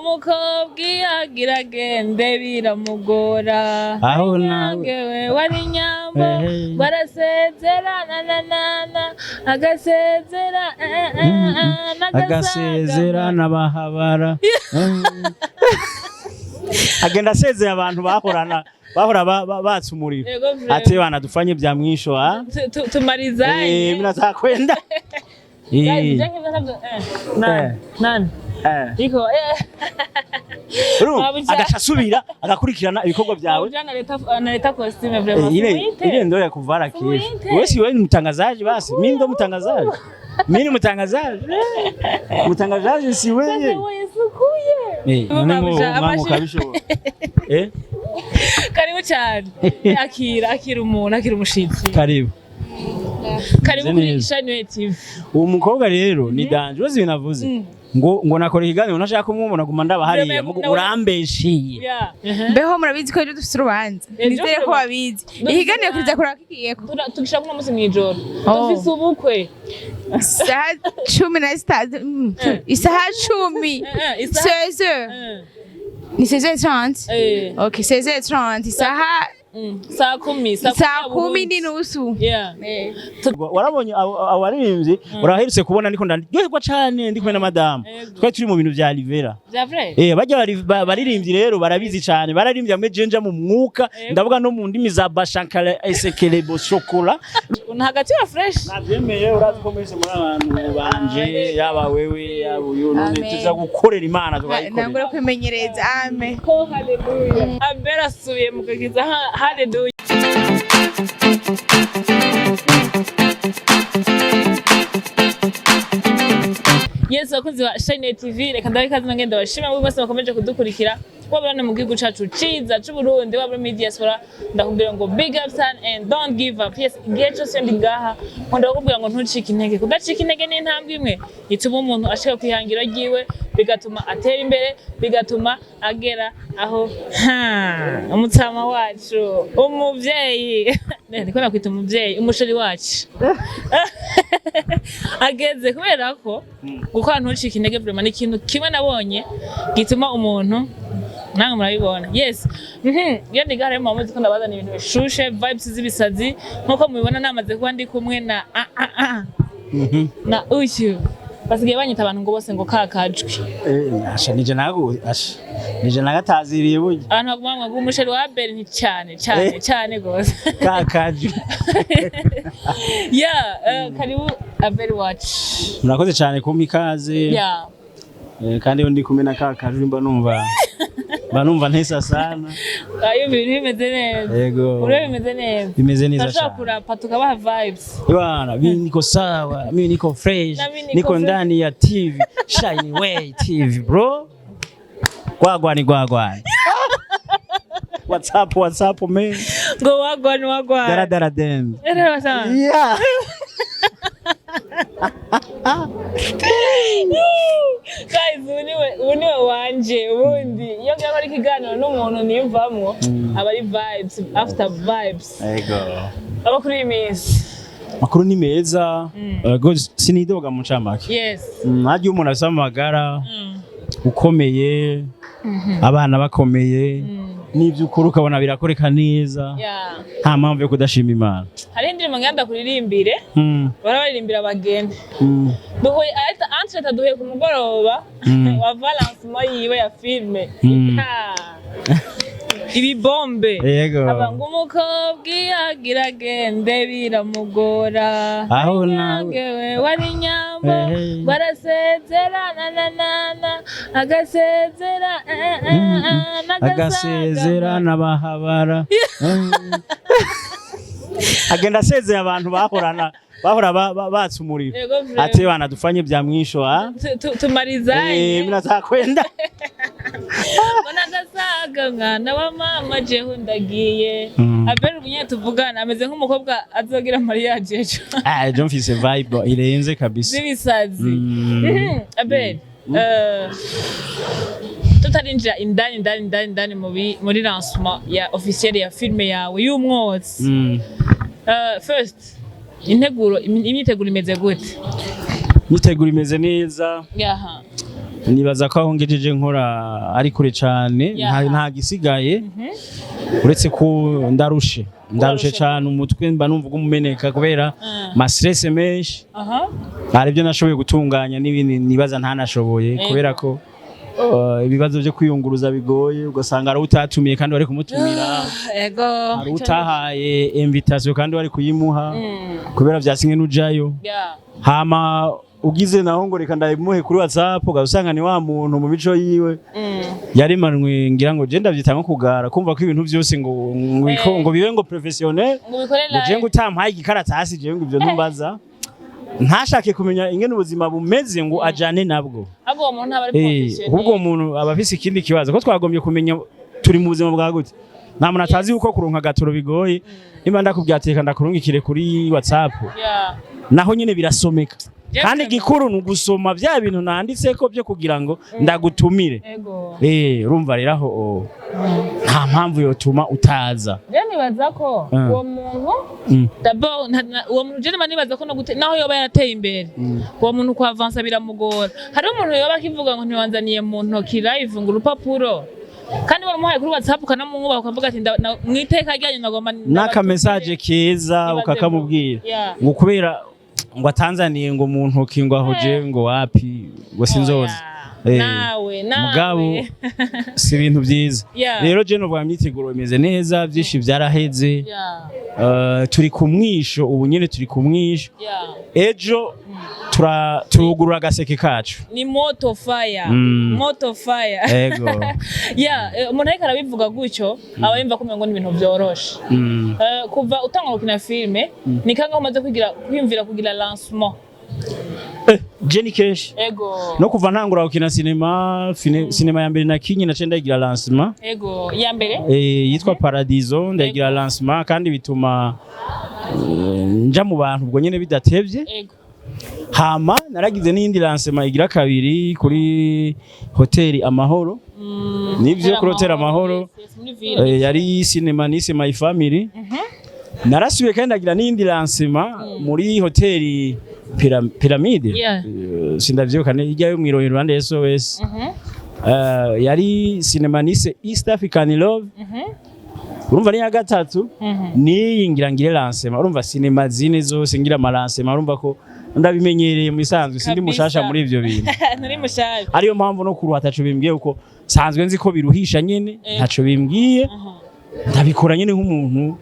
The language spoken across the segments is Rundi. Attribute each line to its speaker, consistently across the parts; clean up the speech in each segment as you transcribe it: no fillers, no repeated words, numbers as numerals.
Speaker 1: Umukobwa iyo agira agende biramugora.
Speaker 2: Aho nawe
Speaker 1: Nyangewe wari inyambo.
Speaker 2: Ehe.
Speaker 1: Barasezera na na na na agasezera eh, eh, eh,
Speaker 2: agasezera n'abahabara, agenda asezeye abantu bahorana, bahora batsa umuriro.
Speaker 1: Yego, vraiment.
Speaker 2: Ati bana dufanye bya mwisho ha.
Speaker 1: Tumalizanye.
Speaker 2: Mimi nataka kwenda.
Speaker 1: Guys,
Speaker 2: Eh.
Speaker 1: eh, nani nani iko
Speaker 2: Urumva?
Speaker 1: Mabuja.
Speaker 2: Agaca asubira agakurikirana ibikorwa byawe.
Speaker 1: Mabuja analeta costume vraiment.
Speaker 2: Ile
Speaker 1: Simuite.
Speaker 2: ile ndo ya kuvara kesho.
Speaker 1: Simuite.
Speaker 2: Wewe si wewe ni mtangazaji basi. Mimi ndo mtangazaji. Mimi ni mtangazaji. Mtangazaji si wewe.
Speaker 1: Sasa wewe sukuye.
Speaker 2: None ngo
Speaker 1: Mabuja,
Speaker 2: mangu kabishobora. Eh?
Speaker 1: Karibu cyane. Akira, akira umuntu, akira umushitsi.
Speaker 2: Karibu.
Speaker 1: Karibu kuri
Speaker 2: Neza.
Speaker 1: Shine TV.
Speaker 2: Uwo mukobwa rero ni danger. Uzi ibintu avuze? Ngo nakora ikiganiro ntashaka kumubona guma ndaba hariya.
Speaker 1: Vraiment,
Speaker 2: Mugo urambeshiye.
Speaker 1: Yeah.
Speaker 3: Mbeho murabizi ko ejo dufite urubanza?
Speaker 1: Ejo
Speaker 3: Nizere ko babizi. Ikiganiro kiza kuraba kigiyeko.
Speaker 1: Tugishaka uno munsi mw'ijoro.
Speaker 3: Oh.
Speaker 1: Dufise ubukwe.
Speaker 3: Isaha 13, isaha 10.
Speaker 1: Isaha
Speaker 3: 16 ni 16h30. Ok, 16h30, isaha
Speaker 1: Saa 10,
Speaker 3: saa
Speaker 1: ya
Speaker 3: 10
Speaker 1: Burundi.
Speaker 3: n'inusu.
Speaker 1: Yeah.
Speaker 2: Warabonye abo baririmbyi uraherutse kubona ndiko ndaryoherwa cane ndi kumwe na madamu.
Speaker 1: Yego.
Speaker 2: Twari turi mu bintu vya Rivera.
Speaker 1: Vya vrai?
Speaker 2: Bajya baririmbyi rero barabizi cane, bararimbye amwe jenja mu mwuka.
Speaker 1: Yego.
Speaker 2: Ndavuga no mu ndimi za bashankara esekelebo shokola.
Speaker 1: Una hagati ya fresh.
Speaker 2: Navyemeye, urazi ko mwese muri abantu banje, yaba wewe yaba uyu none
Speaker 3: Amen.
Speaker 2: tuza gukorera Imana tukayikorera.
Speaker 3: Nangura kwimenyereza, amen.
Speaker 1: Oh, hallelujah. Abera asubiye mu kagiza, hallelujah. Yes, bakunzi ba Shine TV, reka ndabe ikaze nagenda bashima abo bose bakomeje kudukurikira, waba uri mu gihugu cacu ciza c'Uburundi, waba uri muri diaspora, ndakubwira ngo big up son and don't give up. Yes, igihe cose iyo ndi ngaha nkunda kukubwira ngo ntucike intege. Kudacika intege ni intambwe imwe ituma umuntu ashika kwihangiro ryiwe, bigatuma atera imbere, bigatuma agera aho ha umutsama wacu, umuvyeyi, niko nakwita umuvyeyi, umusheri wacu ageze, kubera ko gukora ntucike intege vraiment ni ikintu kimwe nabonye gituma umuntu, namwe murabibona. Yes. Iyo ndi ngaha rero muba muzi ko ndabazana ibintu bishushe, vibes z'ibisazi. Nkuko mubibona, namaze kuba ndi kumwe na ah, ah, ah, na uyu basigaye banyita abantu ngo bose ngo kakajwi.
Speaker 2: Asha nije nagu asha nije nagataziriye burya.
Speaker 1: Abantu baguma ngo umusheri wa Abel ni cyane cyane cyane gose.
Speaker 2: Kakajwi.
Speaker 1: Yeah, karibu Abel wacu.
Speaker 2: Murakoze cyane kumpa ikaze. Kandi iyo ndi kumwe na kakajwi mba numva ntesa sana.
Speaker 1: Ayo, ibintu bimeze neza.
Speaker 2: Yego.
Speaker 1: Uriya bimeze neza.
Speaker 2: Bimeze neza
Speaker 1: Turashobora
Speaker 2: cyane.
Speaker 1: kurapa tukabaha vibes.
Speaker 2: Bwana, mimi niko sawa, mimi niko fresh,
Speaker 1: Na mimi niko
Speaker 2: niko
Speaker 1: fresh.
Speaker 2: ndani ya TV, Shine Way TV, bro. Gwagwani gwagwani. What's up, what's up, man?
Speaker 1: Ngo wagwan wagwan.
Speaker 2: Dara dara dem.
Speaker 1: Era sana.
Speaker 2: Yeah.
Speaker 1: Guys, ubu niwe wanje. Ubundi iyo ngiye gukora ikiganiro n'umuntu niyumvamwo aba ari vibes after vibes.
Speaker 2: Ego.
Speaker 1: Aba kuri iyi minsi.
Speaker 2: Makuru ni meza. Go sinidoga mu ncamake. Harya umuntu afise amagara ukomeye, abana bakomeye, n'ibyo ukora ukabona birakoreka neza. Nta mpamvu yo kudashima Imana.
Speaker 1: Hari indirimbo ngenda kuririmbire. Barabaririmbira abageni. Duhuye ahita entre duhuye ku mugoroba wa lancement yiwe ya filme. Ha. Ibibombe.
Speaker 2: Yego.
Speaker 1: Aba ngo umukobwa iyo agira agende biramugora.
Speaker 2: Aho nawe
Speaker 1: Nyangewe wari inyambo.
Speaker 2: Ehe.
Speaker 1: Barasezera na na na na agasezera eh, eh, eh,
Speaker 2: agasezera n'abahabara, agenda asezeye abantu bahorana, bahora batsa umuriro.
Speaker 1: Yego, vraiment.
Speaker 2: Ati bana dufanye bya mwisho ha.
Speaker 1: Tumalizanye.
Speaker 2: Mimi nataka kwenda.
Speaker 1: Mbona agasaga mwana wa mama, jeho ndagiye. Abel ubu nyene tuvugana ameze nk'umukobwa azogira mariage ejo.
Speaker 2: Ah, je mfise vibe irenze kabisa.
Speaker 1: Z'ibisazi. Abel, tutarinjira indani indani indani indani muri lancement ya officiel ya filme yawe y'umwotsi. First, integuro, imyiteguro imeze gute?
Speaker 2: Imyiteguro imeze neza.
Speaker 1: Yaha.
Speaker 2: Nibaza ko aho ngejeje nkora ari kure cane. Nta gisigaye uretse ko ndarushe, ndarushe
Speaker 1: Urarushe.
Speaker 2: cane. Umutwe mba numva umumeneka kubera ma stress menshi. Hari ibyo nashoboye gutunganya n'ibindi nibaza ntanashoboye, kubera ko ibibazo byo kwiyunguruza bigoye, ugasanga hari utatumiye kandi wari kumutumira, hari utahaye invitation kandi wari kuyimuha, kubera vyasinye n'ujayo. Hama ugize naho ngo reka ndayimuhe kuri WhatsApp, ugasanga ni wa muntu mu mico yiwe yaremanwe, ngira ngo je ndavyita nko kugara, kumva ko ibintu vyose ngo bibe ngo professionnel,
Speaker 1: ngo ubikore
Speaker 2: ngo je
Speaker 1: live.
Speaker 2: ngo utampaye igikaratasi, je ngo ivyo ntumbaza, ntashake kumenya ingene ubuzima bumeze ngo ajane nabwo.
Speaker 1: Ahubwo uwo muntu ntaba ari professionnel.
Speaker 2: Ahubwo uwo muntu aba afise ikindi kibazo, ko twagombye kumenya turi mu buzima bwa gute. Nta muntu atazi yuko kuronka agatoro bigoye. Nimba ndakubwira ati reka ndakurungikire kuri WhatsApp, naho nyene birasomeka. Kandi igikuru ni ugusoma bya bintu nanditseko byo kugira ngo ndagutumire. Urumva rero aho, oh, nta mpamvu yotuma utaza.
Speaker 1: Je nibaza ko uwo muntu, d'abord uwo muntu je nibaza ko no gute naho yoba yarateye imbere, uwo muntu ku avansa biramugora. Hariho umuntu yoba akivuga ngo ntiwanzaniye mu ntoki live ngo urupapuro, kandi waramuhaye kuri WhatsApp, ukanamwubaha, ukavuga ati mu iteka ryanyu nagomba
Speaker 2: N'aka message keza
Speaker 1: Ibaze
Speaker 2: ukakamubwira, ngo kubera ngo atanzaniye ngo mu ntoki, ngo aho je ngo wapi, ngo sinzoza.
Speaker 1: Nawe nawe.
Speaker 2: Mugabo si ibintu byiza. Rero je novuga imyiteguro imeze neza, byinshi byaraheze. Turi ku mwisho ubu nyene, turi ku mwisho. Ejo turugurura agaseke kacu.
Speaker 1: Ni moto fire. Moto fire.
Speaker 2: Ego.
Speaker 1: Yeah, umuntu ariko arabivuga gutyo aba yumva ko umengo ni ibintu vyoroshe. Kuva utangura gukina filime, ni kangahe umaze kugira kwiyumvira kugira lancement?
Speaker 2: Je ni kenshi. No kuva ntangura gukina sinema, sinema ya mbere nakinye naciye ndayigira lancement.
Speaker 1: Ego, ya mbere.
Speaker 2: Yitwa Paradiso, ndayigira lancement kandi bituma nja mu bantu ubwo nyene bidatevye. Hama naragize n'iyindi lancement igira kabiri kuri hoteli Amahoro. Nivyo, kuri hoteli Amahoro.
Speaker 1: Yes, muri ville.
Speaker 2: Yari sinema nise My Family. Narasubiye kandi ndagira n'iyindi lancement muri hoteli Pyramide. Sindavyibuka ijya yo mw'irohero iruhande ya SOS. Yari sinema nise East African Love. Urumva ni ya gatatu. Niyi ngira ngire lancement. Urumva sinema zine zose ngira ama lancement, urumva ko ndabimenyereye mu isanzwe, sindi mushasha muri ivyo bintu.
Speaker 1: Nturi mushasha.
Speaker 2: Ariyo mpamvu no kuruha ataco bimbwiye, kuko sanzwe nzi ko biruhisha nyene. Ntaco bimbwiye, ndabikora nyene nk'umuntu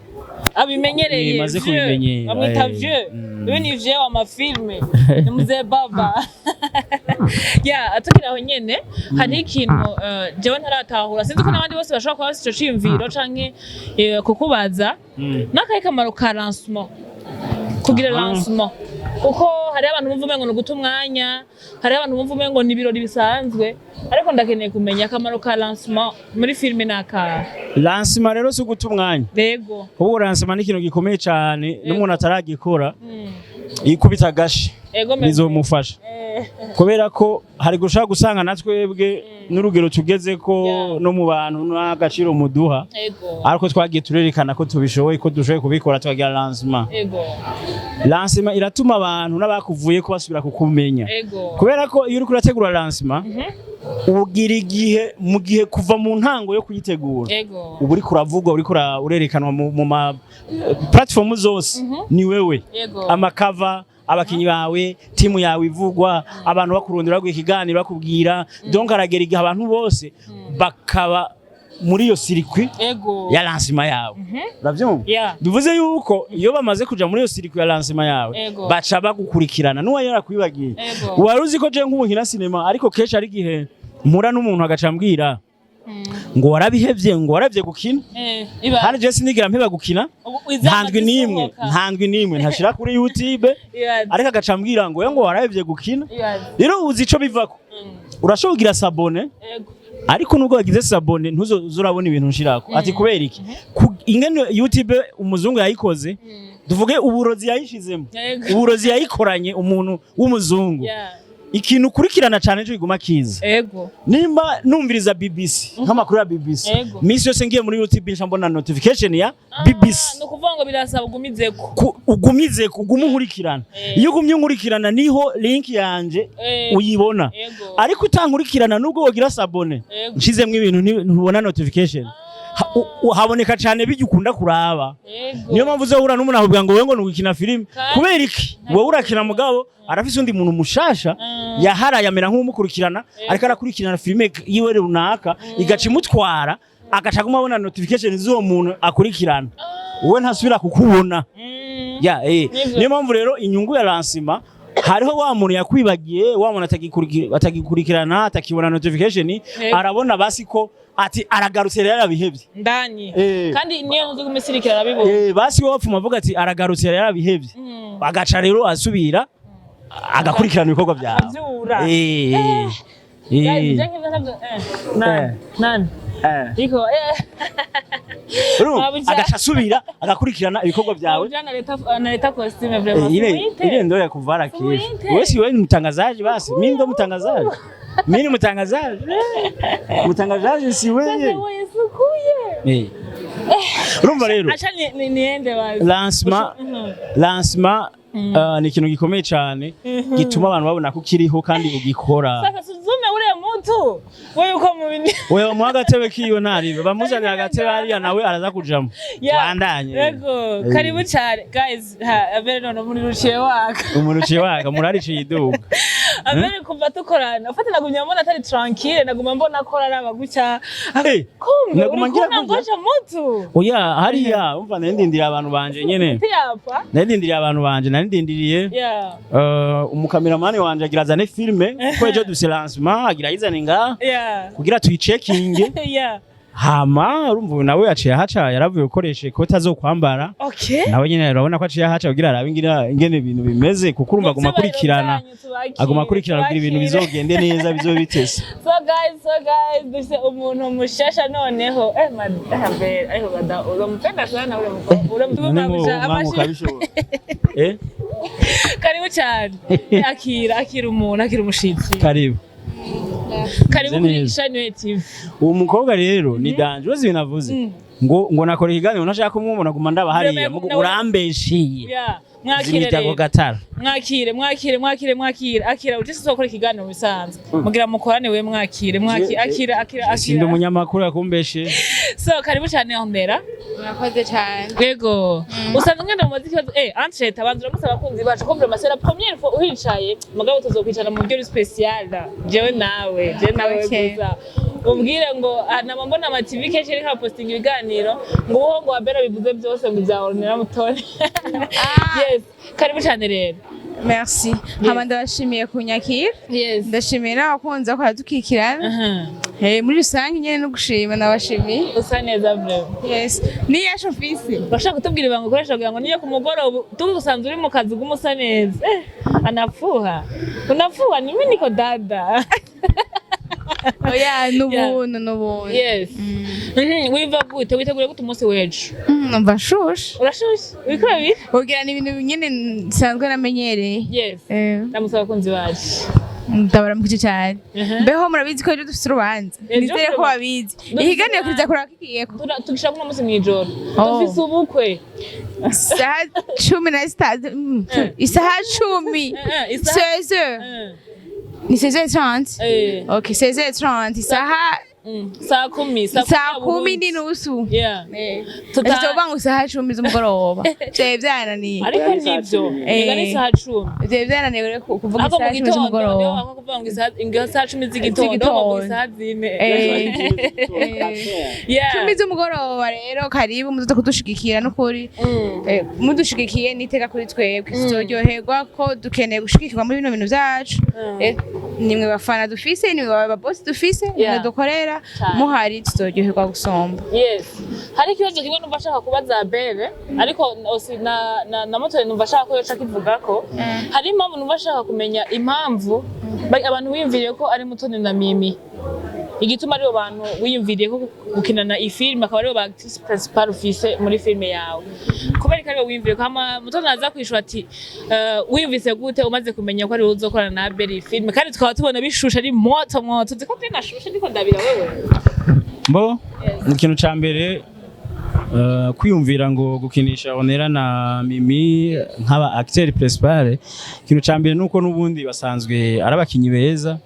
Speaker 1: abimenyereye.
Speaker 2: Maze
Speaker 1: Vieux.
Speaker 2: kubimenyera,
Speaker 1: Bamwita vieux. Uyu ni vieux wa mafilme, ni mzee baba. Ya, tukiri aho nyene, hari ikintu jewe ntaratahura, sinzi ko n'abandi bose bashobora kuba bafise ico ciyumviro canke kukubaza: n'akahe kamaro ka lancement, kugira lancement? Kuko hariho abantu bumva umengo ni uguta umwanya, hariho abantu bumva umengo ni ibirori bisanzwe, ariko ndakeneye kumenya akamaro ka lancement muri filime ni akahe?
Speaker 2: Lancement rero si uguta umwanya. Ahubwo lancement ni ikintu gikomeye cane, n'umuntu ataragikora yikubita agashi, bizomufasha, kubera ko hari gushaka gusanga na twebwe n'urugero tugeze ko no mu bantu n'agaciro muduha, ariko twagiye turerekana ko tubishoboye, ko dushoboye kubikora, tukagira lancement. Lancement iratuma abantu n'abakuvuye ko basubira kukumenya, kubera ko iyo uriko urategura lancement, ugira igihe mu gihe kuva mu ntango yo kuyitegura, uba uriko uravugwa, uriko urerekanwa mu ma platform zose, ni wewe, amakava, abakinyi bawe, timu yawe ivugwa, abantu bakurondera, baguha ikiganiro, bakubwira. Donc aragera igihe abantu bose bakaba muri iyo circuit ya lancement yawe, uravyumva? Bivuze yuko iyo bamaze kuja muri iyo circuit ya lancement yawe, baca bagukurikirana n'uwa yarakwibagiye. Wari uzi ko je nk'ubu nkina sinema, ariko kenshi ari igihe mpura n'umuntu agaca ambwira ngo warabihevye, ngo waravye gukina.
Speaker 1: Iba
Speaker 2: Hano je sinigera mpeba gukina.
Speaker 1: Izama
Speaker 2: Nta ndwi n'imwe,
Speaker 1: zisohoka.
Speaker 2: nta ndwi n'imwe ntashira kuri YouTube, ariko agaca ambwira ngo warahevye gukina. Rero uzi ico bivako? Urashobora kugira s'abonner, ariko nubwo wagize s'abonner, ntuzurabona ibintu nshirako. Ati kubera iki? Ingene YouTube umuzungu yayikoze, tuvuge uburozi yayishizemo, uburozi yayikoranye umuntu w'umuzungu. Ikintu ukurikirana cyane cyo kiguma kiza. Nimba numviriza BBC, nk'amakuru ya BBC, misi yose ngiye muri YouTube nca mbona notification ya BBC.
Speaker 1: Ni ukuvuga ngo birasaba ugumizeko.
Speaker 2: Ugumize ugume unkurikirana. Iyo ugumye unkurikirana niho link yanje uyibona. Ariko utankurikirana, nubwo wogira s'abonner, nshizemwo ibintu ntubona notification. Haboneka cyane bijya ukunda kuraba. Niyo mpamvu uzohura n'umuntu akubwira ngo wewe ngo nugukina filime. Kubera iki? Wowe urakina, mugabo arafise undi muntu mushasha yaharaye amera nk'umukurikirana, ariko arakurikirana filime yiwe runaka, igaca imutwara, agaca aguma abona notification z'uwo muntu akurikirana, wowe ntasubira kukubona. Ya.
Speaker 1: Nivyo.
Speaker 2: Niyo mpamvu rero inyungu ya lancement, hariho wa muntu yakwibagiye, wa muntu atagikurikirana, atakibona notification, arabona basi ko ati aragarutse rero yarabihevye.
Speaker 1: Ndani. Kandi niyo ntuzi gumisirikira arabibona.
Speaker 2: Basi wowe wapfuma avuga ati aragarutse rero yarabihevye, agaca rero asubira agakurikirana ibikorwa byawe.
Speaker 1: Avyura. Guys, je nk'ivyo ntabyo nani nani iko
Speaker 2: Urumva?
Speaker 1: Mabuja.
Speaker 2: Agaca asubira agakurikirana ibikorwa byawe.
Speaker 1: Mabuja na leta costume vraiment.
Speaker 2: Ile
Speaker 1: Simuite.
Speaker 2: ile ndo ya kuvara kesho.
Speaker 1: Simuite.
Speaker 2: Wewe si wewe ni mtangazaji basi. Mimi ndo mtangazaji. Mimi ni mtangazaji. Mtangazaji si wewe.
Speaker 1: Sasa wewe sukuye.
Speaker 2: Urumva rero
Speaker 1: Acha niende basi.
Speaker 2: Lancement, lancement ni ikintu gikomeye cyane gituma abantu babona ko ukiriho kandi ugikora.
Speaker 1: Sasa suzume ule mtu. Wewe uko mu bindi.
Speaker 2: Wewe muha agatebe kiwe ntaribe, bamuzanira agatebe hariya nawe araza kujamo. Bandanye.
Speaker 1: Yego, karibu cyane. Guys, ha, Abel none muri ruciye waka.
Speaker 2: Umuntu uciye waka murariciye iduka.
Speaker 1: Abel kuva dukorana, ufata nagumye mbona atari tranquille, naguma mbona akora araba gutya. Kumbe
Speaker 2: Naguma
Speaker 1: uri
Speaker 2: ngira
Speaker 1: kubona
Speaker 2: gutya.
Speaker 1: ngoja mutu.
Speaker 2: Oya, hariya umva nari ndindiriye abantu banje nyene.
Speaker 1: Piyapa.
Speaker 2: Nari ndindiriye abantu banje, nari ndindiriye umukameramani wanje agira azane filme ko ejo dufise lancement, agira ayizane ngaha kugira tuyicekinge. Hama urumva uyu nawe yaciye ahaca, yaravuye gukoresha ikoti azokwambara. Nawe nyene urabona ko aciye ahaca kugira arabe ingene ibintu bimeze, kuko urumva aguma akurikirana, aguma akurikirana kugira ibintu bizogende neza, bizobe bitese.
Speaker 1: So guys, dufise umuntu mushasha noneho. Madame, ariko bada urampenda sana ule mukobwa. Ule
Speaker 2: None ngo
Speaker 1: mukobwa
Speaker 2: umwanya ukabishobora.
Speaker 1: Karibu cyane. Akira, akira umuntu, akira umushitsi.
Speaker 2: Karibu.
Speaker 1: Karibu kuri
Speaker 2: Neza.
Speaker 1: Shine TV.
Speaker 2: Uwo mukobwa rero ni danger, uzi ibintu avuze ngo nakora ikiganiro ntashaka kumubona, guma ndaba hariya.
Speaker 1: Vraiment,
Speaker 2: Urambeshiye.
Speaker 1: Yeah. Mwakire
Speaker 2: Zimita
Speaker 1: rero.
Speaker 2: ko gatara.
Speaker 1: Mwakire, mwakire, mwakire, mwakire. Akira uje gukora ikiganiro mu bisanzwe. Mugira mukorane we, mwakire, mwakire, akira, akira,
Speaker 2: Sindi
Speaker 1: akira.
Speaker 2: umunyamakuru yakumbeshe.
Speaker 1: So karibu cyane Ondera.
Speaker 3: Murakoze cyane.
Speaker 1: Yego. Usanzwe ngenda mu ikibazo entre abanza uramutse abakunzi bacu ko vraiment c'est la première fois uhicaye, mugabo tuzokwicara mu buryo spécial. Jewe nawe, jewe nawe gusa. Ubwire ngo ah, nama mbona ama TV kenshi ariko apostinga ibiganiro ngo uwo ngo Abera bivuze byose ngo ibya Ornella Mutoni. Yes. Karibu cyane rero.
Speaker 3: Merci. Hama ndabashimiye kunyakira. Ndashimiye n'abakunzi ko baradukikirana. Muri rusange nyene no gushima, ndabashimiye.
Speaker 1: Usa neza vraiment.
Speaker 3: Yes, ni yacu mfise.
Speaker 1: Urashaka kutubwira ibanga ukoresha kugira ngo niyo ku mugoroba tugusanze uri mu kazi ugume usa neza? Anafuha unafuha, ni mimi niko dada.
Speaker 3: Oya, n'ubuntu, n'ubuntu.
Speaker 1: Yes. Wiva gute, witegura gute umunsi w'ejo?
Speaker 3: Numva nshushe.
Speaker 1: Urashushe, uriko urabira.
Speaker 3: Kugira ni ibintu nyene nsanzwe namenyereye.
Speaker 1: Ndamusaba abakunzi bacu.
Speaker 3: Ndabaramukije cyane. Mbeho murabizi ko ejo dufise urubanza?
Speaker 1: Ejo
Speaker 3: Nizere ko babizi.
Speaker 1: Dufise
Speaker 3: Ikiganiro
Speaker 1: urubanza.
Speaker 3: kiza kuraba kigiyeko.
Speaker 1: Tugishaka uno munsi mw'ijoro.
Speaker 3: Oh.
Speaker 1: Dufise ubukwe.
Speaker 3: Isaha 13, isaha 10.
Speaker 1: Isaha
Speaker 3: 16h. Ni 16h30. Ok, 16h30, isaha
Speaker 1: Saa 10, saa
Speaker 3: saa
Speaker 1: ya
Speaker 3: 10
Speaker 1: Burundi.
Speaker 3: n'inusu.
Speaker 1: Tuta
Speaker 3: Tuvuga ngo isaha 10 z'umugoroba, vyari vyananiye.
Speaker 1: Ariko nivyo ega ni saa 10.
Speaker 3: Vyari vyananiye rero kuvuga
Speaker 1: Ahubwo mu
Speaker 3: isaha 10
Speaker 1: gitondo niho
Speaker 3: z'umugoroba.
Speaker 1: baka kuvuga ngo isaha 10 z'igitondo,
Speaker 3: Z'igitondo.
Speaker 1: bavuga isaha 4.
Speaker 3: 10 z'umugoroba rero, karibu muzoza kudushigikira n'ukuri. Mudushigikiye niteka kuri twebwe, tuzoryoherwa ko dukeneye gushigikirwa muri bino bintu vyacu. Nimwe bafana dufise, nimwe babosi dufise, nimwe dukorera.
Speaker 1: Cane.
Speaker 3: Muhari tuzoryoherwa gusomba.
Speaker 1: Yes, hari ikibazo kimwe numva ashaka kubaza Bere, ariko osi na Mutoni numva ashaka ko yoca akivugako. Hari impamvu numva ashaka kumenya impamvu abantu biyumviriye ko ari Mutoni na Mimi. Igituma aribo bantu wiyumviriye ko gukinana iyi filime, akaba aribo ba actrice principal ufise muri filime yawe, kubera ko aribo wiyumviriye ko? Hama Mutoni aza kwishura ati wiyumvise gute umaze kumenya ko ariwe uzokorana na Abel iyi filime, kandi tukaba tubona bishushe, ari moto moto? Uzi ko binashushe, ndiko ndabira wewe.
Speaker 2: Mbo ikintu ca mbere, kwiyumvira ngo gukinisha Onera na Mimi nk'aba acteur principal, ikintu ca mbere nuko n'ubundi basanzwe ari abakinyi beza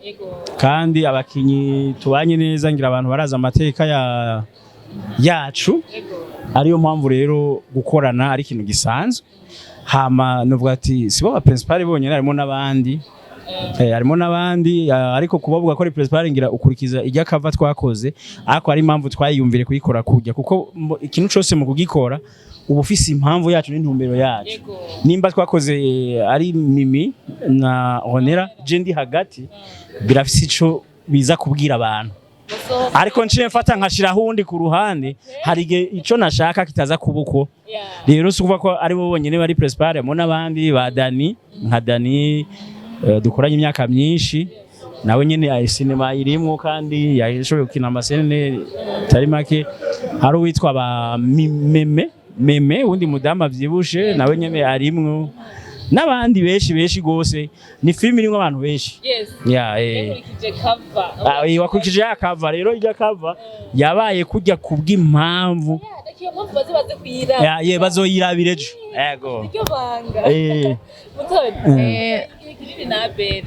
Speaker 2: kandi abakinyi tubanye neza. Ngira abantu baraza amateka ya yacu, ariyo mpamvu rero gukorana ari ikintu gisanzwe. Hama novuga ati sibo ba principal bonyene, harimo n'abandi. Harimo n'abandi, ariko kubavuga ko ari principal, ngira ukurikiza ijya cover twakoze, ariko ari impamvu twayiyumvire kuyikora kujya, kuko ikintu cose mu kugikora uba ufise impamvu yacu n'intumbero yacu. Nimba twakoze ari Mimi na Honera, je ndi hagati, birafise ico biza kubwira abantu, ariko nciye mfata nkashiraho uwundi ku ruhande, hari igihe ico nashaka kitaza kuba uko. Rero si ukuvuga ko ari bo bonyene bari principal, harimo n'abandi ba Dani, nka Dani dukoranye imyaka myinshi, nawe nyene ayi sinema irimwo kandi yashoboye gukina ama scènes atari make. Hari uwitwa ba Meme Meme, wundi mudamu avyibushe, nawe nyene arimwo, n'abandi benshi benshi gose. Ni filime irimwo abantu benshi. Yeah.
Speaker 1: Nkurikije cover.
Speaker 2: Ah, wakurikije ya cover. Rero ijya cover yabaye kujya kubw'impamvu.
Speaker 1: Iyo mpamvu baze kuyiraba.
Speaker 2: Ya, ye bazoyirabira ejo, yego.
Speaker 1: Iryo banga. Mutoni, igihe kinini na Abel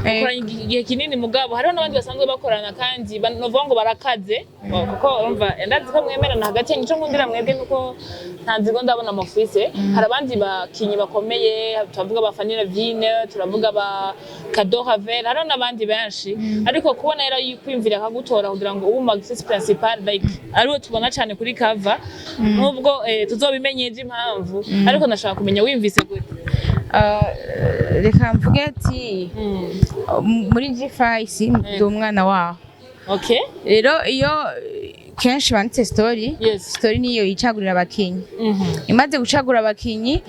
Speaker 1: bakoranye, igihe kinini, mugabo hariho n'abandi basanzwe bakorana kandi novuga ngo barakaze. Oh, kuko urumva ndazi ko mwemerana hagati yanyu. Ico nkundira mwebwe nuko nta nzigo ndabona mufise. Hari abandi bakinyi bakomeye, turavuga ba Fanny Lavine, turavuga ba Kado Havel, hariho n'abandi benshi, ariko kubona rero kwiyumvira akagutora kugira ngo ube umu actrice principal, like ariwe tubona cyane kuri cover, nubwo tuzobimenyeje impamvu, ariko ndashaka kumenya wiyumvise gute?
Speaker 3: Reka mvuge ati muri G5 ndi umwana waho. Rero iyo kenshi banditse story, story niyo yicagurira abakinyi. Imaze gucagura abakinyi,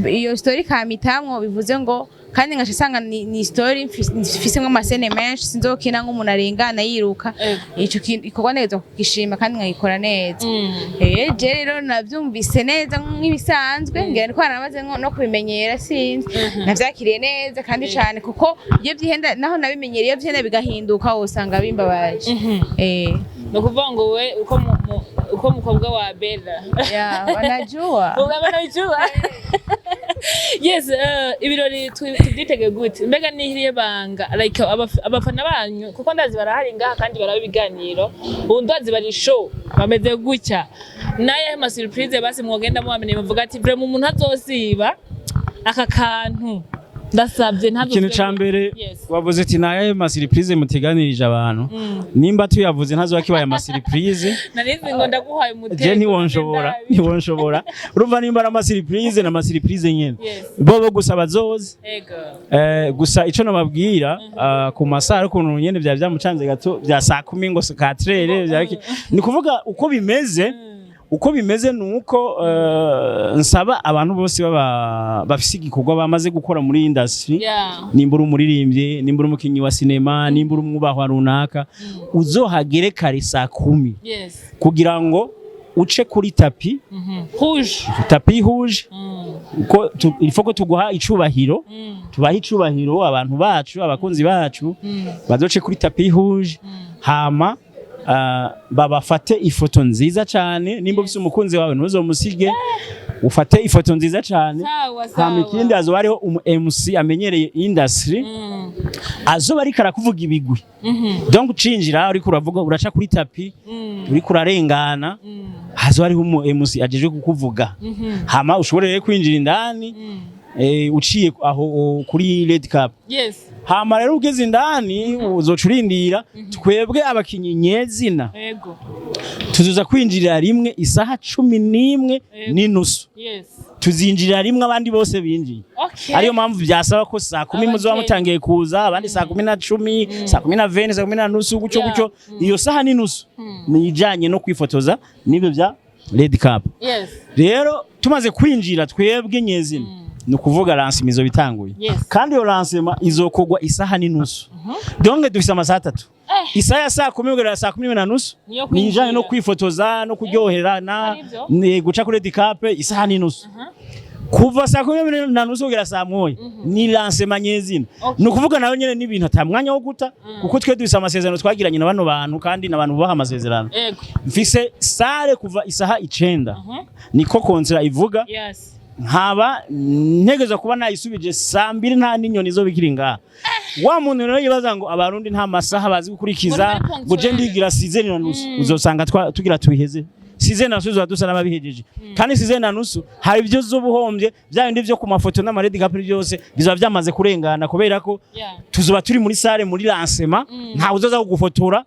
Speaker 3: iyo story kamitamwo, bivuze ngo kandi ngasha sanga ni story mfisemwo ama scènes menshi, sinzokina nk'umuntu arengana yiruka. Ico kintu ikorwa neza kugishima kandi nkagikora neza. Je rero navyumvise neza nk'ibisanzwe, ngira niko naramaze no kubimenyera, sinzi, navyakiriye neza kandi cane, kuko iyo vyihenda naho nabimenyereye, iyo vyihenda bigahinduka wosanga bimbabaje.
Speaker 1: Ni ukuvuga ngo we uko uko mukobwa wa Bella.
Speaker 3: Ya, wanajua.
Speaker 1: Wanajua. Yes, ibirori tubyitege gute? Mbega nihiriye banga like abafana banyu, kuko ndazi barahari ngaha kandi baraba ibiganiro ubu, ndazi bari show bameze gutya. Naye ma surprise basi mwogenda mubamenye, muvuga ati vraiment umuntu azosiba aka kantu, ndasabye ntabwo.
Speaker 2: Ikintu ca mbere, wavuze ati nayo ma surprise muteganirije abantu, nimba tuyavuze ntazoba kibaye ama surprise.
Speaker 1: Narizi ngo ndaguhaye umutego.
Speaker 2: Je ntiwonshobora, ntiwonshobora. Urumva nimba ari ama surprise, na ama surprise nyene, bo gusa bazozi. Gusa ico nababwira, ku masaha, ariko ukuntu nyene vya vyamucanze gato vya saa kumi ngo katrere, ni kuvuga uko bimeze nuko nsaba abantu bose baba bafise igikorwa bamaze gukora muri industry, nimba uri umuririmbyi, nimba uri umukinyi wa sinema, nimba uri umwubahwa runaka, uzohagere kare saa 10 kugira ngo uce kuri tapis
Speaker 1: rouge.
Speaker 2: Tapis rouge, ko il faut ko tuguha icubahiro, tubaha icubahiro abantu bacu, abakunzi bacu, bazoce kuri tapis rouge, hama babafate ifoto nziza cane. Nimba ufise umukunzi wawe, ntuzomusige, ufate ifoto nziza cane.
Speaker 1: Sawa.
Speaker 2: Hama ikindi, azoba hariho umu MC amenyereye industry, azoba ariko arakuvuga ibigwi. Donc ucinjira, uriko uravuga, uraca kuri tapis, uriko urarengana, hazoba hariho umu MC ajejwe kukuvuga, hama ushobore rero kwinjira indani uciye aho kuri red carpet. Hama rero ugeze indani, uzoca urindira twebwe abakinyi nyezina. Tuzoza kwinjirira rimwe isaha 11 n'inusu. Tuzinjirira rimwe abandi bose binjiye. Ariyo mpamvu byasaba ko saa 10 muzoba mutangiye kuza, abandi saa 10:10, saa 10:20, saa 10:30, gutyo gutyo. Iyo saha n'inusu ni ijanye no kwifotoza n'ibyo bya red carpet. Rero tumaze kwinjira twebwe nyezina, Ni ukuvuga lancement izoba itanguye. Kandi iyo lancement izokogwa isaha n'inusu, donc dufise amasaha 3. Isaha ya 10:00 kugera 11:30
Speaker 1: Niyo
Speaker 2: ni ijanye no
Speaker 1: kwinjira.
Speaker 2: kwifotoza no kuryoherana,
Speaker 1: Ari ivyo?
Speaker 2: ni guca kuri red carpet, isaha n'inusu. Kuva 11:30 kugera 1:00 ni lancement nyezina. Ni ukuvuga nayo nyene n'ibintu ata mwanya wo guta, kuko twe dufise amasezerano twagiranye na bano bantu, kandi n'abantu bubaha amasezerano. Mfise salle kuva isaha 9, niko contrat ivuga. Nkaba ntegerezwa kuba nayisubije 2:00, nta n'inyoni zo bikiri ngaha. Wa muntu rero yibaza ngo Abarundi nta masaha bazi gukurikiza,
Speaker 1: Ngo ntibari
Speaker 2: ngo je
Speaker 1: ponctuel.
Speaker 2: ndigira 6:30, uzosanga tugira tubiheze 6:30, tuzoba dusa n'ababihejeje. Kandi 6:30 hari ibyo z'ubuhombye, bya bindi vyo ku mafoto n'ama red carpet byose bizoba byamaze kurengana, kubera ko tuzoba turi muri salle muri lancement, ntawe uzoza kugufotora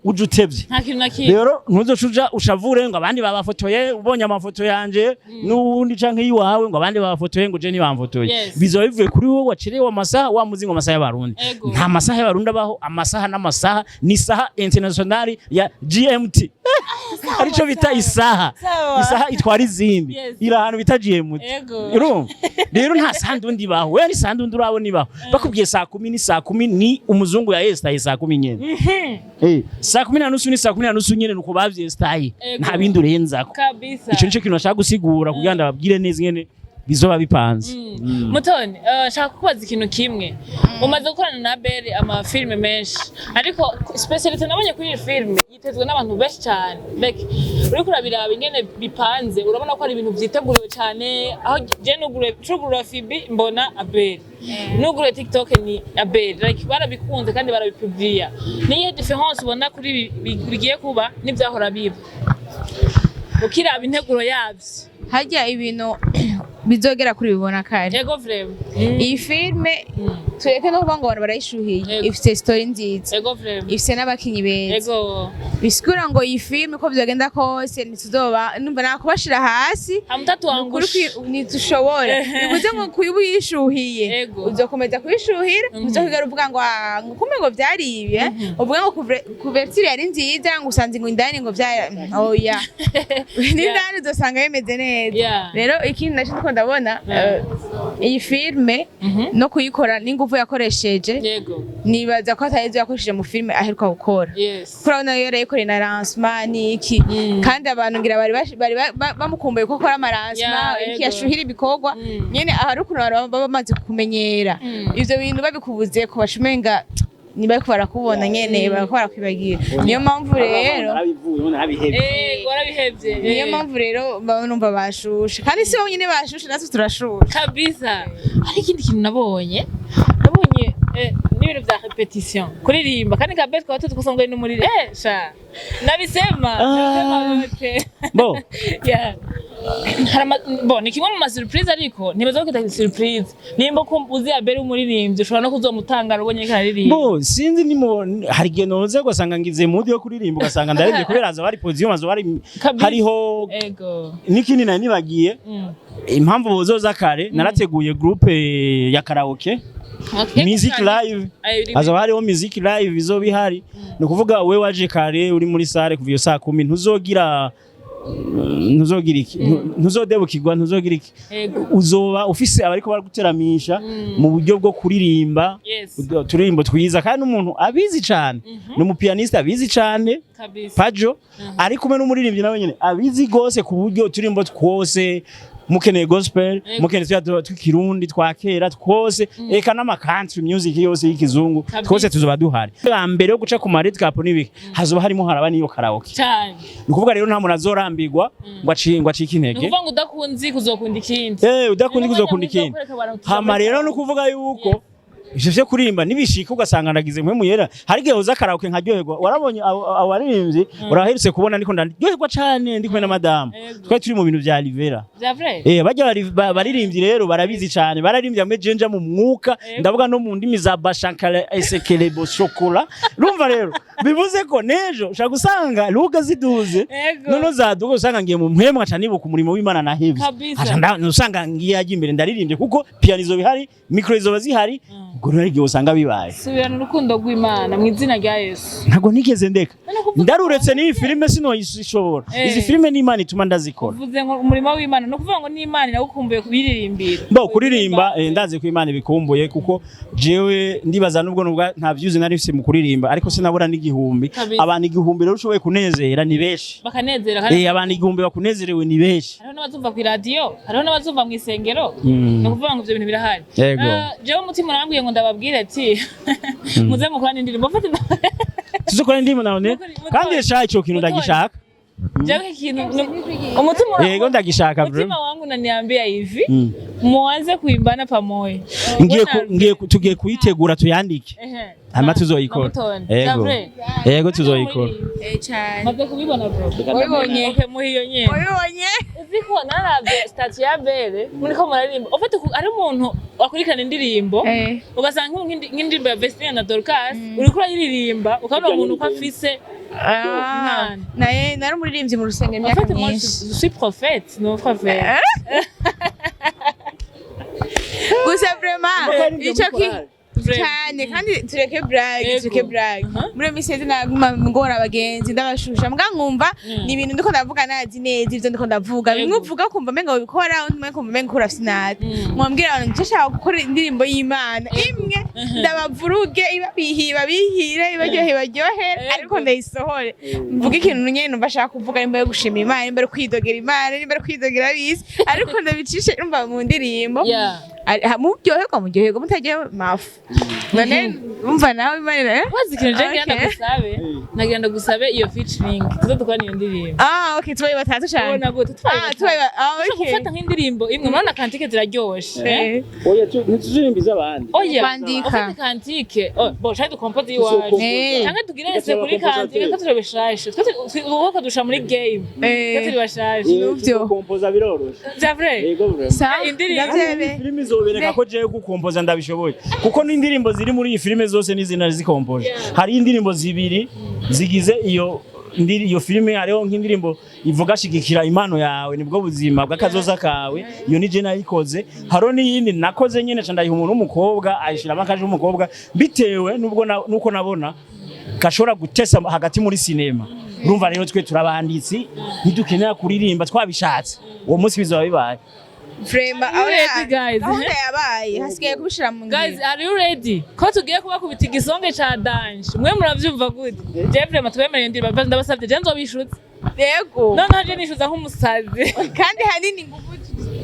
Speaker 2: uje utevye.
Speaker 1: Nta kintu na kimwe.
Speaker 2: Rero ntuzoca uja ushavure ngo abandi babafotoye, ubonye amafoto yanje n'uwundi canke iwawe, ngo abandi babafotoye, ngo je ntibamfotoye. Bizoba bivuye kuri wowe wacerewe amasaha, wa muzi ngo amasaha y'Abarundi. Nta masaha y'Abarundi abaho. Amasaha n'amasaha ni isaha international ya GMT, arico bita isaha. Isaha itwara izindi. Iri ahantu bita GMT. Urumva rero nta saha ndundi ibaho. Wewe ni saha ndundi urabona ibaho? Bakubwiye 10:00 ni 10:00, ni umuzungu ya yesitaye 10:00 nyene. 10:30 ni 10:30 nyene, nuko bavyesitaye. Nta bindi urenzako. Ico nico kintu nashaka gusigura kugira ngo ndababwire neza ingene bizoba bipanze.
Speaker 1: Mutoni, nshaka kukubaza ikintu kimwe. Umaze gukorana na Abel amafilme menshi, ariko spécialité nabonye kuri iyi filme yitezwe n'abantu benshi cyane. Like, uriko urabiraba ingene bipanze, urabona ko ari ibintu vyiteguriwe cyane. Aho je nugure cugurura FB mbona Abel, nugure TikTok ni Abel. Like, barabikunze kandi barabipubliya. Niyihe différence ubona kuri ibi bigiye kuba n'ivyahora biba, ukiraba integuro yavyo?
Speaker 3: Harya ibintu bizogera kuri bibona kare.
Speaker 1: Ego, vraiment.
Speaker 3: Iyi filme, tureke no kuvuga ngo abantu barayishuhiye, ifite story nziza,
Speaker 1: Ego, vraiment.
Speaker 3: ifite n'abakinyi beza. Bisigura ngo iyi filme, uko byagenda kose, ntituzoba numva nakubashira hasi. Nukuri.
Speaker 1: Hamutatuangusha.
Speaker 3: Ntitushobora. Bivuze ngo kuba uyishuhiye, uzokomeza kuyishuhira, uzokwigera uvuga ngo: "Ah, ngo kumbe ngo vyari ibi," eh? Uvuga ngo couverture yari nziza, ngo usanze ngo indani ngo vyari oya, n'indani uzosanga bimeze neza. Rero ikindi naco ndiko ndabona, iyi filme no kuyikora n'inguvu yakoresheje, nibaza ko atari izo yakoresheje mu filme aheruka gukora. Kurabona yo yayikoreye na lancement n'iki, kandi abantu ngira bari bamukumbuye ko akora ama lancement, iki, yashuhira ibikorwa. Nyene ahari ukuntu abantu baba bamaze kumenyera ivyo bintu, babikubuze ko bashumenga nibariko barakubona nyene, bariko barakwibagira. Niyo mpamvu rero
Speaker 2: Narabivuye, narabihevye.
Speaker 1: Warabihevye.
Speaker 3: Niyo mpamvu rero baba numva bashushe, kandi si bonyine bashushe, natwe turashushe.
Speaker 1: Kabisa. Hari ikindi kintu nabonye, n'ibintu vya répétition, kuririmba, kandi kabe twaba tuzi ko usanga ari n'umuriri, sha nabisema nabisema yote.
Speaker 2: Bo.
Speaker 1: Yeah. Hari bon, ni kimwe mu ma surprise, ariko ntibaza ko kitari surprise. Nimba ko uzi Abel umuririmbyi, ushobora no kuzomutangara ubonye ko aririmba.
Speaker 2: Bo, sinzi, nimo hari igihe noze ugasanga ngize mood yo kuririmba, ugasanga ndarembye, kubera haza bari podium, haza bari hariho n'ikindi nari nibagiye. Impamvu bozoza kare, narateguye groupe ya karaoke, music live. Hazaba hariho music live izoba ihari. Ni ukuvuga we waje kare, uri muri salle kuva iyo 10:00, ntuzogira iki, ntuzodebukirwa, ntuzogira iki. Uzoba ufise abariko baraguteramisha mu buryo bwo kuririmba uturirimbo twiza, kandi n'umuntu abizi cane, ni umupianiste abizi cane. Pajo ari kumwe n'umuririmbyi nawe nyene abizi gose, ku buryo uturirimbo twose mukeneye, gospel, mukeneye tuya tw'ikirundi twa kera twose, eka n'ama country music yose y'ikizungu, twose tuzoba duhari. Bwa mbere yo guca ku ma red carpet n'ibiki, hazoba harimo haraba n'iyo karaoke. Ni ukuvuga rero nta muntu azorambirwa ngo acike
Speaker 1: Ni
Speaker 2: intege.
Speaker 1: ukuvuga ngo udakunzi kuzokunda ikindi.
Speaker 2: Udakundi
Speaker 1: Ni
Speaker 2: kuzokunda
Speaker 1: umwanya
Speaker 2: ikindi.
Speaker 1: mwiza wo kwereka abantu
Speaker 2: Hama rero no kuvuga yuko ivyo vyo kuririmba nibishika ugasanga ndagize mpwemu yera, hari igihe uza karaoke nkaryoherwa. Warabonye abo baririmbyi uraherutse kubona ndiko ndaryoherwa cane ndi kumwe na madamu. Twari turi mu bintu vya Rivera.
Speaker 1: Vya vrai.
Speaker 2: Bajya baririmbyi rero barabizi cane, bararimbye amwe jenja mu mwuka, ndavuga no mu ndimi za bashankara esekelebo chocolat. Urumva rero bivuze ko nejo ushaka gusanga luga ziduze, noneho zaduga usanga ngiye mu mpwemu, nkaca nibuka umurimo w'Imana nahevye. Nkaca usanga ngiye ajya imbere ndaririmbye, kuko piano izoba ihari, micro izoba zihari. Ubwo rero igihe usanga bibaye.
Speaker 1: Subirana urukundo rw'Imana mu izina rya Yesu.
Speaker 2: Ntabwo nigeze ndeka.
Speaker 1: None kuvuga-
Speaker 2: Ndaruretse n'iyi filime sinoyishobora. Izi filime n'Imana ituma ndazikora.
Speaker 1: Uvuze ngo umurimo w'Imana, ni ukuvuga ngo n'Imana iragukumbuye kubiririmbira.
Speaker 2: Bo kuririmba, ndazi ko Imana ibikumbuye, kuko jewe ndibaza nubwo nta views nari mfise mu kuririmba, ariko sinabura n'igihumbi. Abantu 1000 rero ushoboye kunezera ni benshi.
Speaker 1: Bakanezera kandi.
Speaker 2: Abantu 1000 bakunezerewe ni benshi.
Speaker 1: Hariho n'abazumva ku iradiyo, hariho n'abazumva mu isengero. Ni ukuvuga ngo ivyo bintu birahari.
Speaker 2: Yego.
Speaker 1: Jewe umutima urambwiye ngo ndababwire ati muze mukorane indirimbo. Mfate.
Speaker 2: Tuzokora indirimbo nawe kandi sha, ico kintu ndagishaka.
Speaker 1: Jewe ikintu umutima
Speaker 2: Yego, ndagishaka bro.
Speaker 1: Umutima wangu unaniambia hivi, muanze kuimbana pamoja.
Speaker 2: Ngiye ngiye tugiye kuyitegura, tuyandike. Hama tuzoyikora. Yego. Yego, tuzoyikora.
Speaker 3: Eh, cyane.
Speaker 1: Maze kubibona, bro.
Speaker 3: Wabibonye?
Speaker 1: Okay, muhiyo nyene.
Speaker 3: Wabibonye?
Speaker 1: Uzi ko naravye statut ya Bere muriko muraririmba. Ufite ari umuntu akurikirana indirimbo, ugasanga nk'indirimbo ya Vestine na Dorcas uriko urayiririmba, ukabona umuntu uko afise
Speaker 3: Ah,
Speaker 1: Imana.
Speaker 3: naye nari umuririmbyi mu rusengero
Speaker 1: En
Speaker 3: imyaka
Speaker 1: fait, moi,
Speaker 3: myinshi.
Speaker 1: je suis prophète, non prophète.
Speaker 3: Gusa vraiment ico ki
Speaker 1: Vraiment.
Speaker 3: cyane, kandi tureke blague. Tureke blague. Muri iyo minsi yeze naguma ngora abagenzi, ndabashusha, mbwa nkumva ni ibintu ndiko ndavuga, nazi neza ivyo ndiko ndavuga. Bimwe uvuga ukumva umenga wabikora, undi umwe ukumva umenga ukora sinati. Mwambwira abantu nicyo nshaka gukora, indirimbo y'Imana imwe, ndabavuruge, ibabihiye ibabihire, ibaryohe ibaryohere. Ariko ndayisohore mvuge ikintu nyene numva ashaka kuvuga, nimba yo gushima Imana, nimba ari kwidogera Imana, nimba ari kwidogera abisi, ariko ndabicishe numva mu ndirimbo. Muryoherwa, muryoherwa, mutaryoherwa mafu. None umva nawe Imana
Speaker 1: Wazi ikintu je ngira ndagusabe? Nagira ndagusabe iyo featuring tuzo dukorana iyo ndirimbo.
Speaker 3: Ah, okay, tubaye batatu cyane.
Speaker 1: Ubona gute tubaye
Speaker 3: Ah, tubaye ah,
Speaker 1: batatu?
Speaker 3: okay.
Speaker 1: Gufata nk'indirimbo imwe, murabona cantique ziraryoshe, eh?
Speaker 2: Oya, ntituzirimbiza abandi.
Speaker 1: Oya.
Speaker 3: Kwandika.
Speaker 1: Ufite cantique, oh, bo shaka dukompoze iwacu. Cyangwa tugire ese kuri cantique ko turi bashashe. Twe uko dusha muri game. Twe turi bashashe.
Speaker 3: Nuvyo.
Speaker 2: Gukompoza biroroshe.
Speaker 1: C'est vrai.
Speaker 2: Yego, bro.
Speaker 3: Sawa.
Speaker 1: Indirimbo.
Speaker 3: Ndavyemeye.
Speaker 2: Filime izobereka ko jewe gukompoza ndabishoboye, kuko n'indirimbo ziri muri iyi filime zose n'izina zikompoje. Hari indirimbo zibiri zigize iyo iyo filime. Hariho nk'indirimbo ivuga shigikira impano yawe nibwo buzima bw'akazoza kawe, iyo ni je nayikoze. Hariho n'iyindi nakoze nyene ca ndayiha umuntu w'umukobwa, ayishiramo akaje w'umukobwa bitewe nubwo nuko nabona gashobora gutesa hagati muri sinema. Urumva rero twe turabanditsi, ntidukenera kuririmba twabishatse. Uwo munsi bizoba bibaye.
Speaker 3: Vraiment.
Speaker 1: Are you ready, guys?
Speaker 3: Gahunda yabaye, hasigaye kubishira mu
Speaker 1: Guys,
Speaker 3: ngiro.
Speaker 1: are you ready? Ko tugiye kubakubita igisonge ca danger. Mwe muravyumva gute? Je vraiment twemereye indirimbo, ndabasavye, je nzobishutse.
Speaker 3: Yego.
Speaker 1: Noneho je nishuza nk'umusazi.
Speaker 3: Kandi hanini ingufu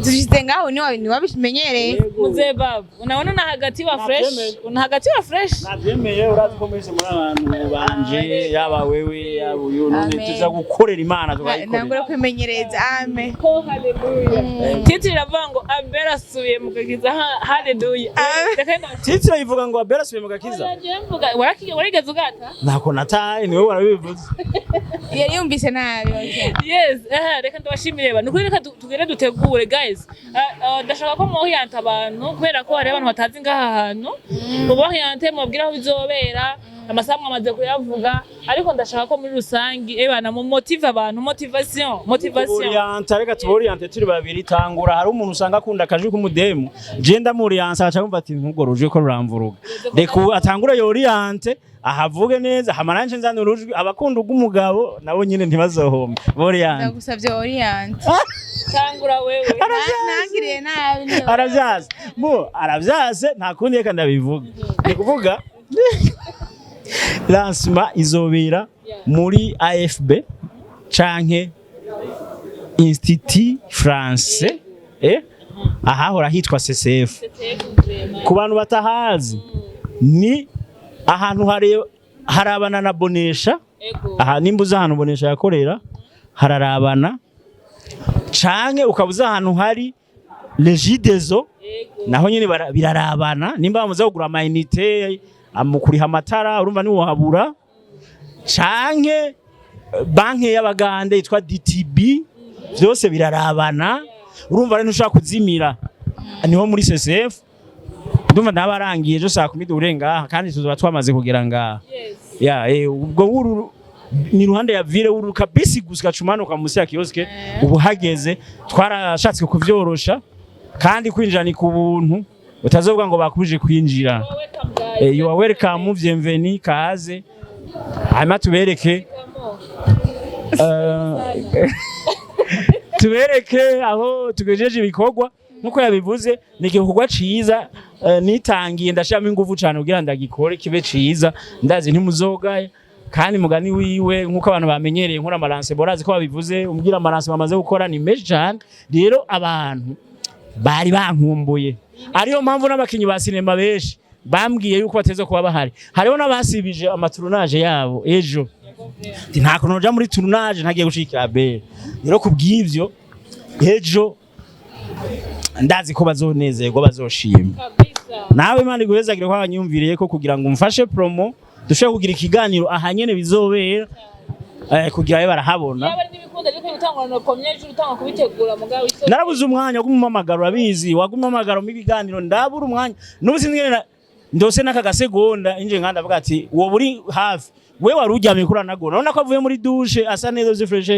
Speaker 3: zishize ngaho, niwe niwabimenyereye.
Speaker 1: Mzee babu, unaona una hagati wa fresh,
Speaker 2: Navyemeye.
Speaker 1: una hagati wa fresh.
Speaker 2: Navyemeye, urazi ko mwese muri abantu banje, yaba wewe, yaba uyu none.
Speaker 3: Amen.
Speaker 2: Tuza gukorera Imana, tukayikorera.
Speaker 3: Nangura kwimenyereza, amen.
Speaker 1: Oh, haleluya. Titre iravuga ngo Abel asubiye mu gakiza. Haleluya.
Speaker 3: Amen.
Speaker 1: Reka ndabaza.
Speaker 2: Titre ivuga ngo Abel asubiye mu gakiza.
Speaker 1: Oya, mvuga warigeze ugata?
Speaker 2: Ntako nataye, niwe warabivuze.
Speaker 3: Yari yumvise nabi, okay.
Speaker 1: Yes, reka ndabashimire ba. Nukuri reka tugere dutegure, guys. Ndashaka ko muhiyanta abantu, kubera ko hari abantu batazi ngaha hantu. Mubahiyante, mubabwire aho bizobera. Amasaha mwamaze kuyavuga, ariko ndashaka ko muri rusangi ebana mu motive abantu, motivation, motivation.
Speaker 2: Orienta, reka tuboriyante turi babiri. Tangura. Hari umuntu usanga akunda akajwi k'umudemu, je ndamuriyansa aca yumva ati ntugwo rujwi ko ruramvuruga. Reka ubu atangure yoriyante, ahavuge neza, hama nanje nzane urujwi. Abakunda urw'umugabo nabo nyine ntibazohombe boriyante.
Speaker 3: Ndagusavye orient.
Speaker 1: Tangura wewe.
Speaker 3: Nangiriye nabi niyo.
Speaker 2: Aravyaze bo, aravyaze, nta kundi, reka ndabivuga. Ni kuvuga lancement izobera muri AFB canke Institut Français, ahahora hitwa CCF. Ku bantu batahazi, ni ahantu harabana na Bonesha.
Speaker 1: Ego.
Speaker 2: Aha nimba uzi ahantu Bonesha yakorera, hararabana, canke ukaba uzi ahantu hari Regideso.
Speaker 1: Ego.
Speaker 2: Naho nyene birarabana. Nimba bamaze kugura amayinite, kuriha amatara, urumva ntiwohabura, canke banke y'Abagande yitwa DTB, vyose birarabana. Urumva rero ntushobora kuzimira, niho muri CCF. Ndumva ndabarangiye ejo saa 10 duhure ngaha, kandi tuzoba twamaze kugera ngaha.
Speaker 1: Yes.
Speaker 2: Ya, ubwo wuru ni ruhande ya ville, uruka bisi gusa ugaca musi ya kioske ubu hageze. Twarashatse kuvyorosha, kandi kwinjira ni ku buntu. Utazovuga ngo bakubuje kwinjira.
Speaker 1: Welcome, guys.
Speaker 2: You are welcome, bienvenue, kaze. Hanyuma tubereke aho tugejeje ibikorwa. Nkuko yabivuze, ni igikorwa ciza, nitangiye ndashiramo ingufu cane kugira ndagikore kibe ciza. Ndazi ntimuzogaya, kandi mugani wiwe, nkuko abantu bamenyereye nkora ama lancement, borazi ko babivuze, umbwira ama lancement bamaze gukora ni menshi cane. Rero abantu bari bankumbuye, ariyo mpamvu n'abakinyi ba sinema benshi bambwiye yuko bateza kuba bahari. Hariho n'abasibije ama tournage yabo ejo. Ati, nta kuntu noja muri tournage ntagiye gushigikira Abel. Rero kubw'ivyo, ejo ndazi ko bazonezerwa, bazoshima.
Speaker 1: Kabisa.
Speaker 2: Nawe Imana iguhezagire ko wanyumviriye ko kugira ngo umfashe promo, dushobore kugira ikiganiro aha nyene bizobera, kugira babe barahabona.
Speaker 1: Yaba ari n'ibikunda, ariko gutangura no komye ejo utanga kubitegura mugabo iso.
Speaker 2: Narabuze umwanya wo kumumamagara, urabizi, wagumamagara mu ibiganiro, ndabura umwanya. N'ubu sinzi ngene ndose n'aka gasegonda inje nkanda avuga ati wowe uri hafi, we wari uryamye kuri anagona. Urabona ko avuye muri douche asa neza zi fresh,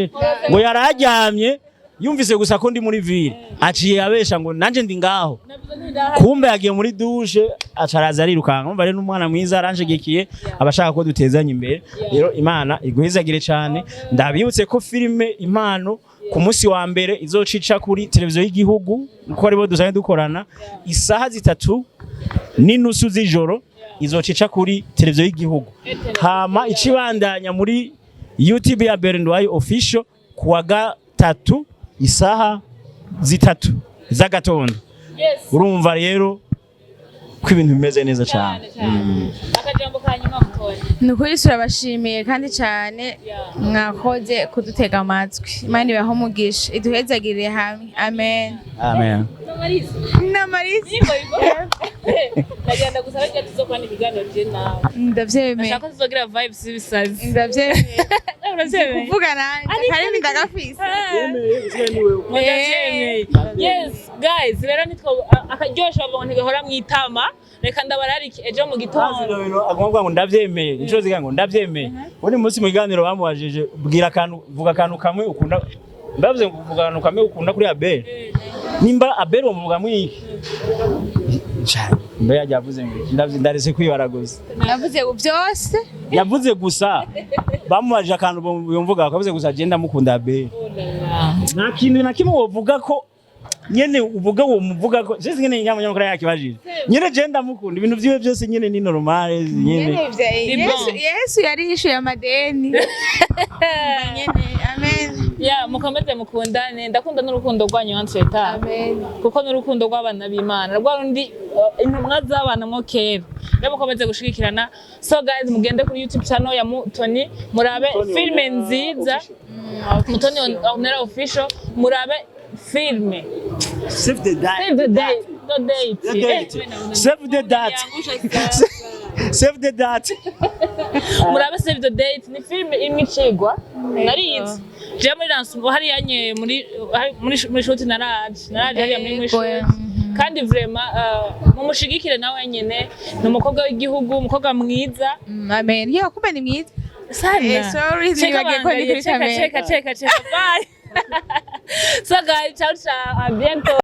Speaker 2: ngo yararyamye yumvise gusa ko ndi muri ville, aciye abesha ngo nanje ndi ngaho.
Speaker 1: Navuze nti
Speaker 2: Kumbe yagiye muri douche, acaraza arirukanka. Umva rero, n'umwana mwiza aranshigikiye, abashaka ko dutezanya imbere. Rero Imana iguhezagire cyane. Ndabibutse ko filime Impano ku munsi wa mbere izocica kuri televiziyo y'igihugu, kuko aribo dusanzwe dukorana, isaha 3:30 z'ijoro izocica kuri televiziyo y'igihugu. Hama icibandanya muri YouTube ya Berndwayo Official kuwa gatatu isaha 3 z'agatondo. Urumva rero ko ibintu bimeze neza cyane.
Speaker 1: Cyane cyane. Akajambo ka nyuma, Mutoni.
Speaker 3: Ni ukuri turabashimiye kandi cyane. Mwakoze kudutega amatwi. Imana ibahe umugisha, iduhezagirire hamwe, amen.
Speaker 2: Amen.
Speaker 1: Namarisa.
Speaker 3: Namarisa.
Speaker 1: Nimba bigo. Ndagenda gusa reka tuzokorana ibiganiro je nawe.
Speaker 3: Ndabyemeye.
Speaker 1: Ndashaka ko tuzogira vibes z'ibisazi.
Speaker 3: Ndabyemeye.
Speaker 1: Urabyemeye?
Speaker 3: Kuvuga nanjye akarimi ndagafise.
Speaker 1: Ndabyemeye. Yes guys, rero nitwo akaryosho bavuga ngo ntigahora mwitama. Reka ndabararike ejo mu gitondo.
Speaker 2: Agomba ngo ndabyemeye inshuro ziga ngo ndabyemeye. Undi munsi mu kiganiro bamubajije, bwira akantu, vuga akantu kamwe ukunda, ndavuze ngo vuga akantu kamwe ukunda kuri Abel. Nimba Abel bamuvuga mwiki cyane, mbe yajya avuze ngo iki? Ndavye ndarese kwibaraguza.
Speaker 3: Navuze byose.
Speaker 2: Yavuze gusa, bamubajije akantu yumvuga, bakavuze gusa je ndamukunda Abel. Nta kintu na kimwe wovuga ko nyene uvuga uwo muvuga ko je nyene nyamunyamakuru yakibajije nyene, je ndamukunda, ibintu vyiwe byose nyene ni normal nyene.
Speaker 3: Nyene
Speaker 1: Ni
Speaker 3: Yesu.
Speaker 1: bon.
Speaker 3: Yesu yari yishuye amadeni nyene, amen.
Speaker 1: Ya, mukomeze mukundane. Ndakunda n'urukundo rwanyu entre.
Speaker 3: Amen.
Speaker 1: Kuko n'urukundo rw'abana b'Imana rwa rundi, intumwa z'abana mwo kera. Rero mukomeze gushigikirana. So guys, mugende kuri YouTube channel ya Mutoni murabe filme nziza, Mutoni Ornella Official, murabe filme.
Speaker 2: Save the date.
Speaker 1: Save the date, the date.
Speaker 2: The date. Save the date. Save the date.
Speaker 1: Murabe Save the Date, ni filme imwe icigwa narize je muri lancement hariya nye muri shoot. Naraje hariya muri
Speaker 3: Yego.
Speaker 1: shoot. Kandi vraiment, mumushigikire nawe nyene, ni umukobwa w'igihugu, umukobwa mwiza.
Speaker 3: Amen. Yo, kumbe ni mwiza.
Speaker 1: Sana.
Speaker 3: Sorry,
Speaker 1: Cheka
Speaker 3: nibagiye ko ndi
Speaker 1: bangaye,
Speaker 3: kuri
Speaker 1: cheka,
Speaker 3: kamera.
Speaker 1: cheka cheka cheka, bye. So guys, ciao ciao, à bientôt.